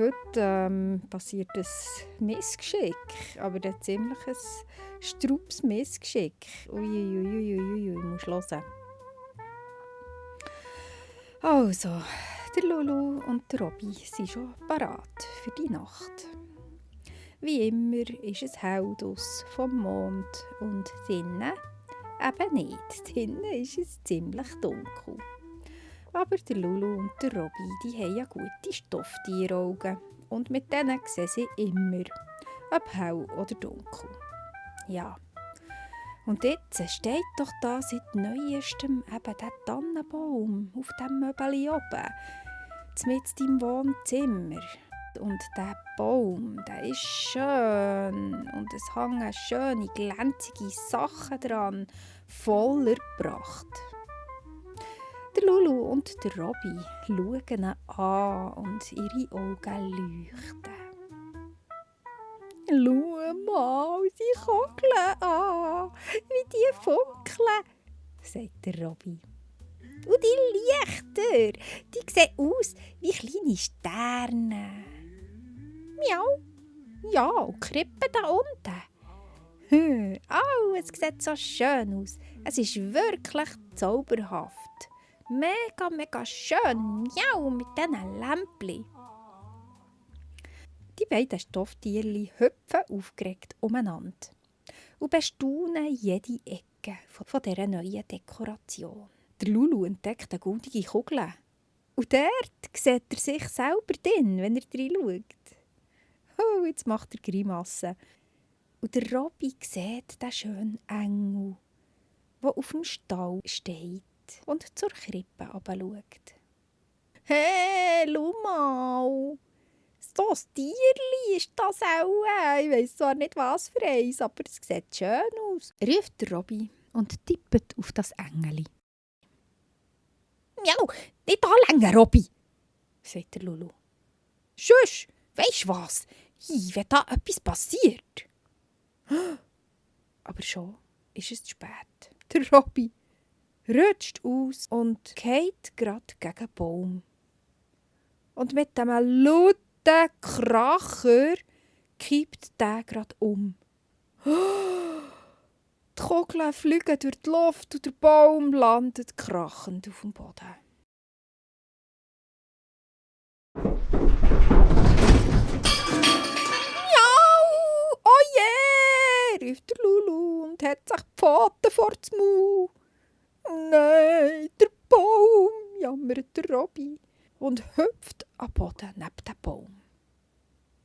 heute passiert ein Missgeschick, aber ein ziemliches straubes Missgeschick. Uiuiuiuiui, musst hören. Also, der Lulu und der Robby sind schon parat für die Nacht. Wie immer ist es hell draus vom Mond und drinnen eben nicht. Drinnen ist es ziemlich dunkel. Aber der Lulu und der Robby, die haben ja gute Stofftieraugen. Und mit denen sehen sie immer, ob hell oder dunkel. Ja. Und jetzt steht doch da seit Neuestem eben der Tannenbaum auf dem Möbeli oben, mitten im Wohnzimmer. Und der Baum, der ist schön und es hängen schöne, glänzige Sachen dran, voller Pracht. Der Lulu und der Robby schauen ihn an und ihre Augen leuchten. «Schau mal, die Kugeln an, wie die funkeln», sagt der Robby. «Und die Lichter, die sehen aus wie kleine Sterne. Miau, ja, und Krippen da unten. Alles sieht so schön aus. Es ist wirklich zauberhaft. Mega, mega schön, miau, mit diesen Lämpchen.» Die beiden Stofftierchen hüpfen aufgeregt umeinander und bestaunen jede Ecke von dieser neuen Dekoration. Der Lulu entdeckt eine goldige Kugel. Und dort sieht er sich selber drin, wenn er reinschaut. Oh, jetzt macht er Grimassen. Und der Robby sieht den schönen Engel, der auf dem Stall steht und zur Krippe herabschaut. «Hey, schau mal! So ein Tierli ist das auch. Ich weiss zwar nicht, was für eins, aber es sieht schön aus», ruft der Robby und tippt auf das Engeli. «Miau, nicht anlängen, Robby», sagt der Lulu. «Schuss, weisst was? Wenn da etwas passiert.» Aber schon ist es zu spät. Der Robby rutscht aus und fällt gerade gegen den Baum. Und mit dem lauten Kracher kippt der gerade um. Die Kugeln fliegen durch die Luft und der Baum landet krachend auf dem Boden. «Miau! Oh je!» ruft der Lulu und hat sich die Pfoten vor das Maul. «Nein, der Baum!» jammert der Robby und hüpft am Boden neben dem Baum.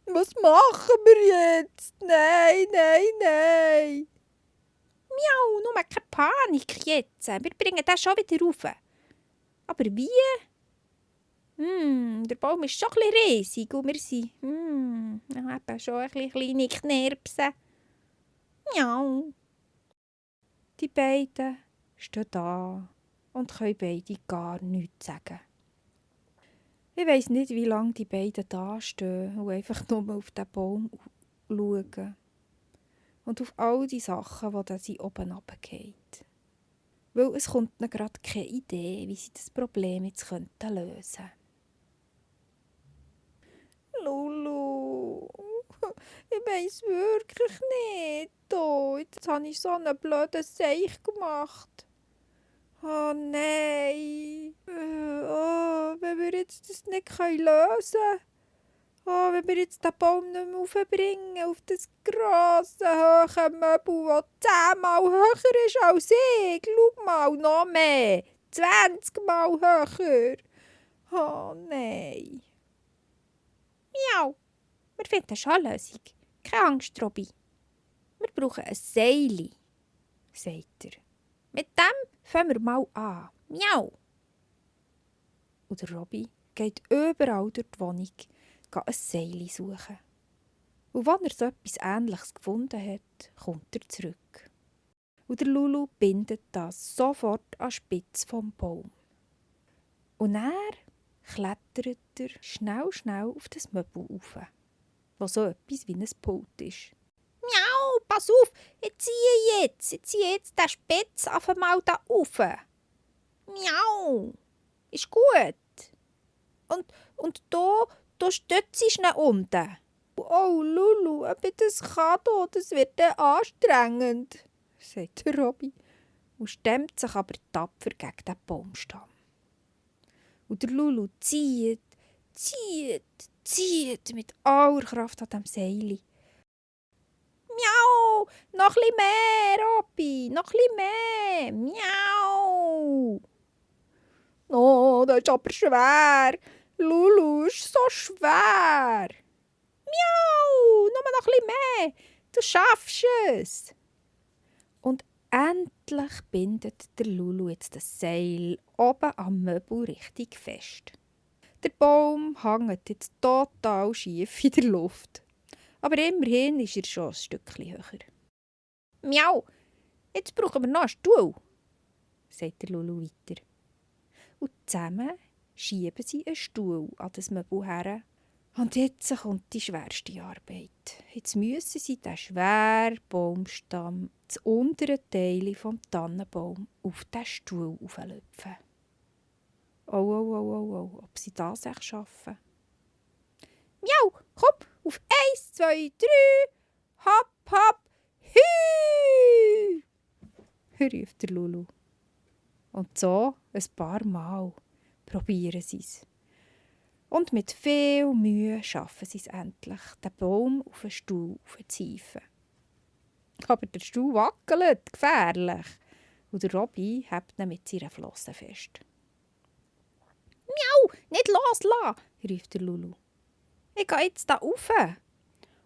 «Was machen wir jetzt? Nein, nein, nein!» «Miau, nur keine Panik jetzt. Wir bringen den schon wieder rauf.» «Aber wie?» Der Baum ist schon ein bisschen riesig und wir sind eben schon ein bisschen kleine Knirpsen.» «Miau!» Die beiden stehen da und können beide gar nichts sagen. Ich weiss nicht, wie lange die beiden da stehen und einfach nur auf den Baum schauen. Und auf all die Sachen, die da oben runterfallen. Weil es kommt ihnen gerade keine Idee, wie sie das Problem jetzt lösen könnten. «Lulu, ich weiss wirklich nicht. Oh, jetzt habe ich so einen blöden Seich gemacht. Oh nein. Wenn wir jetzt das nicht lösen können. Oh, wenn wir jetzt den Baum nicht mehr raufbringen auf das grosse, hohe Möbel, das 10-mal höher ist als ich. Schau mal, noch mehr. 20-mal höher. Oh nein.» «Miau, wir finden schon eine Lösung. Keine Angst, Robby. Wir brauchen ein Seil», sagt er. «Mit dem fangen wir mal an. Miau.» Und der Robby geht überall durch die Wohnung ein Seil suchen. Und wenn er so etwas Ähnliches gefunden hat, kommt er zurück. Und der Lulu bindet das sofort an die Spitze vom Baum. Und dann klettert er schnell auf das Möbel rauf, was so etwas wie ein Pult ist. «Miau, pass auf, ich ziehe jetzt den Spitz auf einmal da rauf. Miau, ist gut. Und da du stützt ihn unten. Oh, Lulu, ob ich das kann, das wird dann anstrengend, sagt der Robby und stemmt sich aber tapfer gegen den Baumstamm. Und der Lulu zieht mit aller Kraft an dem Seil. Miau, noch ein bisschen mehr, Robby, noch ein bisschen mehr, miau. Oh, das ist aber schwer. Lulu ist so schwer. Miau, nur noch ein bisschen mehr. Du schaffst es. Und endlich bindet der Lulu jetzt das Seil oben am Möbel richtig fest. Der Baum hängt jetzt total schief in der Luft. Aber immerhin ist er schon ein Stückchen höher. Miau, jetzt brauchen wir noch einen Stuhl, sagt der Lulu weiter. Und zusammen schieben sie einen Stuhl an das Möbel her. Und jetzt kommt die schwerste Arbeit. Jetzt müssen sie den schweren Baumstamm, das untere Teil vom Tannenbaum, auf den Stuhl auflöpfen. Oh, ob sie das echt schaffen. Miau, komm, auf 1, 2, 3, hopp, hü, ruft der Lulu. Und so ein paar Mal probieren sie es. Und mit viel Mühe schaffen sie es endlich, den Baum auf den Stuhl aufzuhieven. Aber der Stuhl wackelt, gefährlich. Und der Robby hebt ihn mit seiner Flosse fest. Miau, nicht loslassen, ruft der Lulu. Ich gehe jetzt da rauf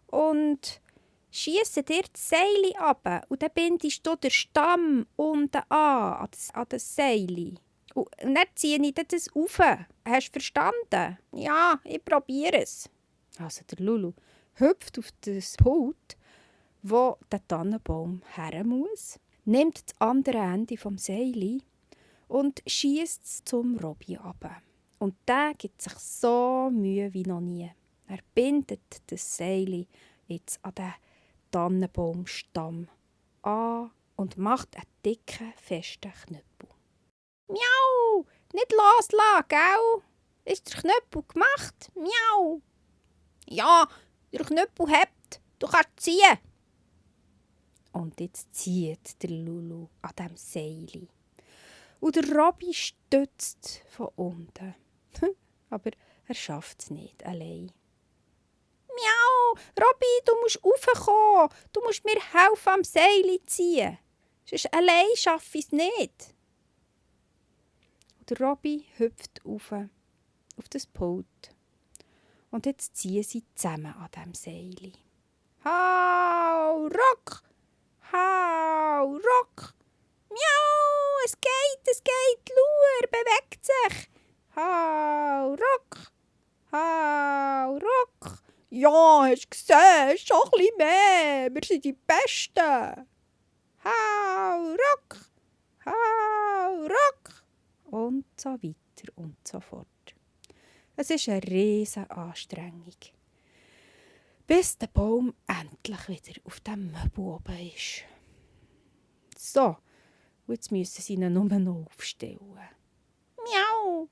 und schiesse dir das Seil ab und dann bindest du den Stamm unten an das Seil. Und dann ziehe ich das rauf. Hast du verstanden? Ja, ich probiere es. Also der Lulu hüpft auf das Pult, wo der Tannenbaum her muss, nimmt das andere Ende vom Seil und schiesst es zum Robby ab. Und der gibt sich so Mühe wie noch nie. Er bindet das Seil jetzt an den Tannenbaumstamm an und macht einen dicken, festen Knüppel. Miau, nicht loslassen, gell? Ist der Knüppel gemacht? Miau. Ja, der Knüppel hebt, du kannst ziehen. Und jetzt zieht der Lulu an dem Seil. Und der Robby stützt von unten. Aber er schafft es nicht allein. Miau, Robby, du musst raufkommen. Du musst mir helfen am Seil ziehen. Sonst allein schaffe ich es nicht. Und der Robby hüpft auf das Pult. Und jetzt ziehen sie zusammen an dem Seil. Hau, Rock! Hau, Rock! Miau, es geht, schau, er bewegt sich. Hau, Rock! Hau, Rock! Ja, hast du gesehen, schon ein bisschen mehr. Wir sind die Besten. Hau, Rock! Hau, Rock! Und so weiter und so fort. Es ist eine riesige Anstrengung, bis der Baum endlich wieder auf dem Möbel oben ist. So, und jetzt müssen sie ihn nur noch aufstellen. Miau,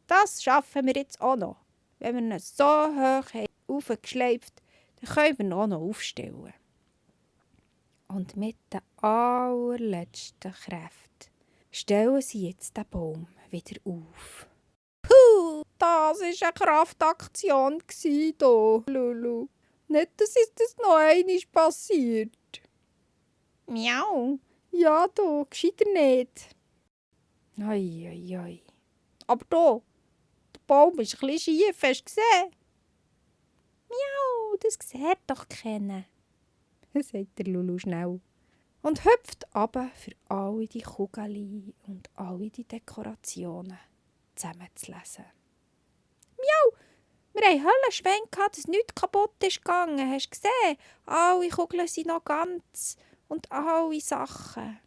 das schaffen wir jetzt auch noch. Wenn wir ihn so hoch haben aufgeschleift, dann können wir ihn auch noch aufstellen. Und mit den allerletzten Kräften stellen sie jetzt den Baum wieder auf. Puh, das war eine Kraftaktion hier, Lulu. Nicht, dass es das noch einmal passiert. Miau. Ja, gescheiter nicht. Ei. Aber der Baum ist ein bisschen schief, hast du gesehen? Miau, das sieht doch keiner, sagt der Lulu schnell. Und hüpft runter, für alle die Kugeln und alle die Dekorationen zusammenzulesen. Miau, wir hatten Höllenschwenk, dass nichts kaputt ist gegangen. Hast du gesehen? Alle Kugeln sind noch ganz und alle Sachen.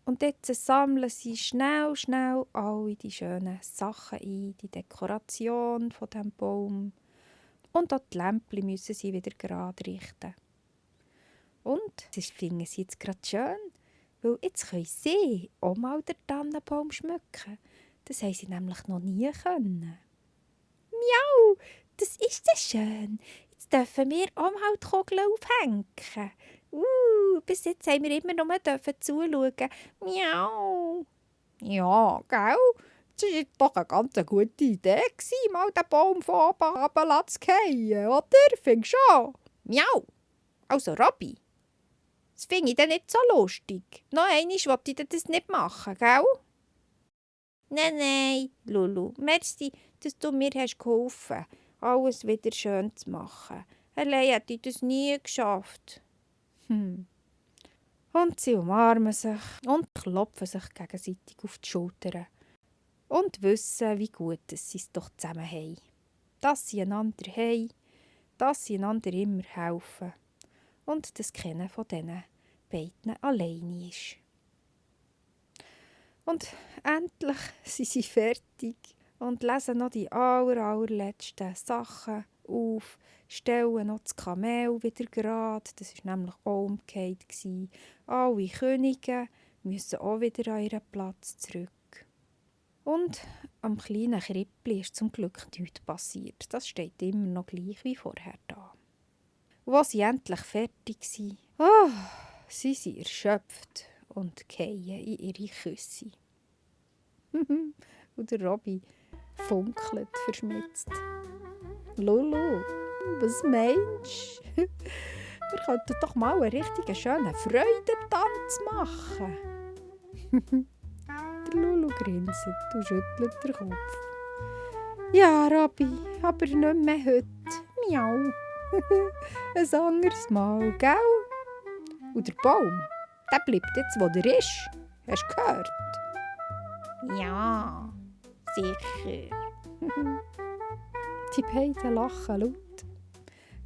Und jetzt sammeln sie schnell alle die schönen Sachen ein, die Dekoration von dem Baum. Und auch die Lämpchen müssen sie wieder gerade richten. Und das finden sie jetzt gerade schön, weil jetzt können sie auch mal den Tannenbaum schmücken. Das haben sie nämlich noch nie können. Miau, das ist ja schön. Jetzt dürfen wir auch mal die Kugel aufhängen. Bis jetzt haben wir immer nur zuschauen. Miau. Ja, gell? Das war doch eine ganz gute Idee, mal den Baum von oben runter zu fallen, oder? Findest du schon? Miau. Also, Robby, das finde ich dann nicht so lustig. Noch einmal wollte ich das nicht machen, gell? Nein, Lulu, merci, dass du mir hast geholfen hast, alles wieder schön zu machen. Allein hätte ich das nie geschafft. Und sie umarmen sich und klopfen sich gegenseitig auf die Schultern. Und wissen, wie gut sie es doch zusammen haben. Dass sie einander haben, dass sie einander immer helfen. Und dass keiner von diesen beiden alleine ist. Und endlich sind sie fertig und lesen noch die allerletzten Sachen auf, stellen noch das Kamel wieder gerade, das war nämlich auch umgekehrt. Alle Könige müssen auch wieder an ihren Platz zurück. Und am kleinen Krippli ist zum Glück nichts passiert. Das steht immer noch gleich wie vorher da. Und als sie endlich fertig sind, sie sind erschöpft und fallen in ihre Küsse. Und der Robby funkelt verschmitzt. Lulu, was meinst du? Wir könnten doch mal einen richtig schönen Freudentanz machen. Der Lulu grinset und schüttelt den Kopf. Ja, Robby, aber nicht mehr heute. Miau. Ein anderes Mal, gell? Und der Baum, der bleibt jetzt, wo er ist. Hast du gehört? Ja, sicher. Die beiden lachen laut,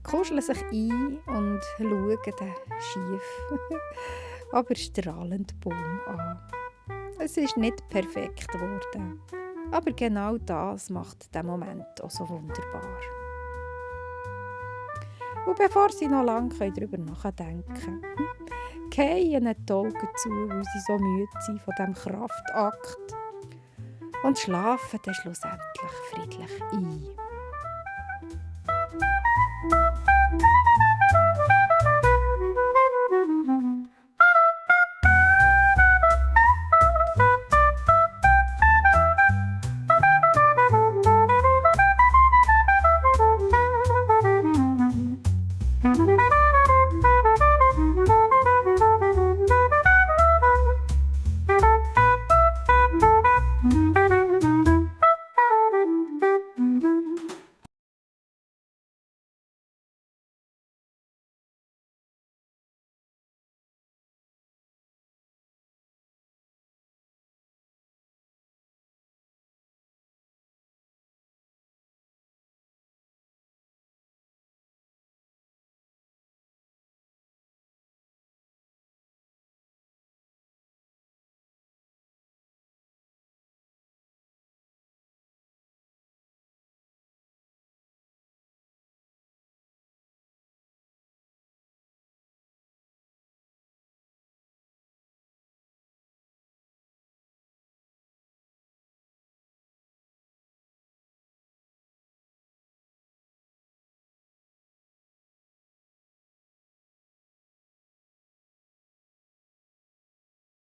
kuscheln sich ein und schauen den schief, aber strahlenden Baum an. Es ist nicht perfekt geworden, aber genau das macht den Moment auch so wunderbar. Und bevor sie noch lange darüber nachdenken können, fallen die Augen zu, weil sie so müde sind von diesem Kraftakt und schlafen dann schlussendlich friedlich ein.